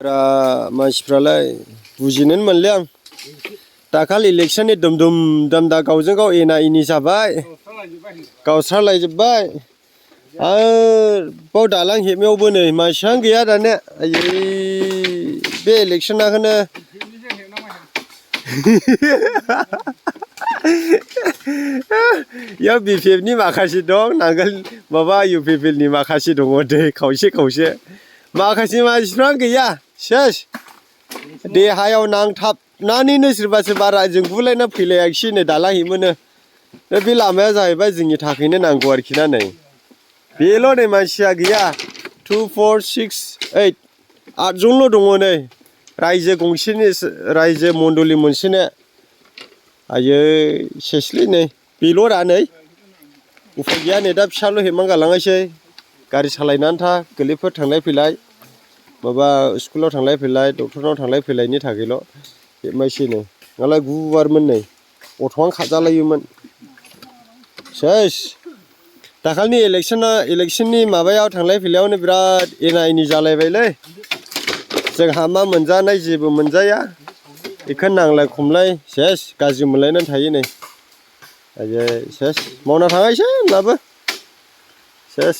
मानसिफ्रालाय बुजिनोनो मोनलिया दाखालि इलेक्शननि दुम-दुम दाम-दा गावजों गाव एना-एनि जाबाय गावस्रालायजोब्बाय बाव दालां हेबनायावबो नै मानसियानो गैया दानिया आयै बे इलेक्शनाखौनो याव बिपिएफनि माखासे दं नांगोल माबा इउपिपिएलनि माखासे दङ दै खावसे माखासे मानसिफ्रानो गैया सेस देहायाव नांथाबनानैनो सोरबा सोरबा रायजों बुलायना फैलायाखिसै नै दालां हेबोनो बे लामाया जाहैबाय जोंनि थाखायनो नांगौ आरोखि ना नै बेल' नै मानसिया गैया 2 4 6 8 8जनल' दङ नै रायजो गंसेनि रायजो मण्डलि मोनसेनो आयै सेसलै नै बेल' दा नै उफाय गैया नै दा फिसाल' हेबनानै गालांनायसै गारि सालायनो आन्था गोरलैफोर थांलाय फैलाय माबा स्कुलाव थांलाय फैलाय डक्टरनाव थांलाय फैलायनि थाखायल' हेबनायसै नै नालाय गुवारमोन नै अट'आनो खारजालायोमोन सेस दाखालिनि इलेक्शननि माबायाव थांलाय फैलायावनो बिराद एना-एनि जालायबायलै जोंहा मा मोनजानाय जेबो मोनजाया बेखौ नांलाय खमलाय सेस गाज्रि मोनलायनानै थायो नै आयै सेस मावना थांनायसै होनब्लाबो सेस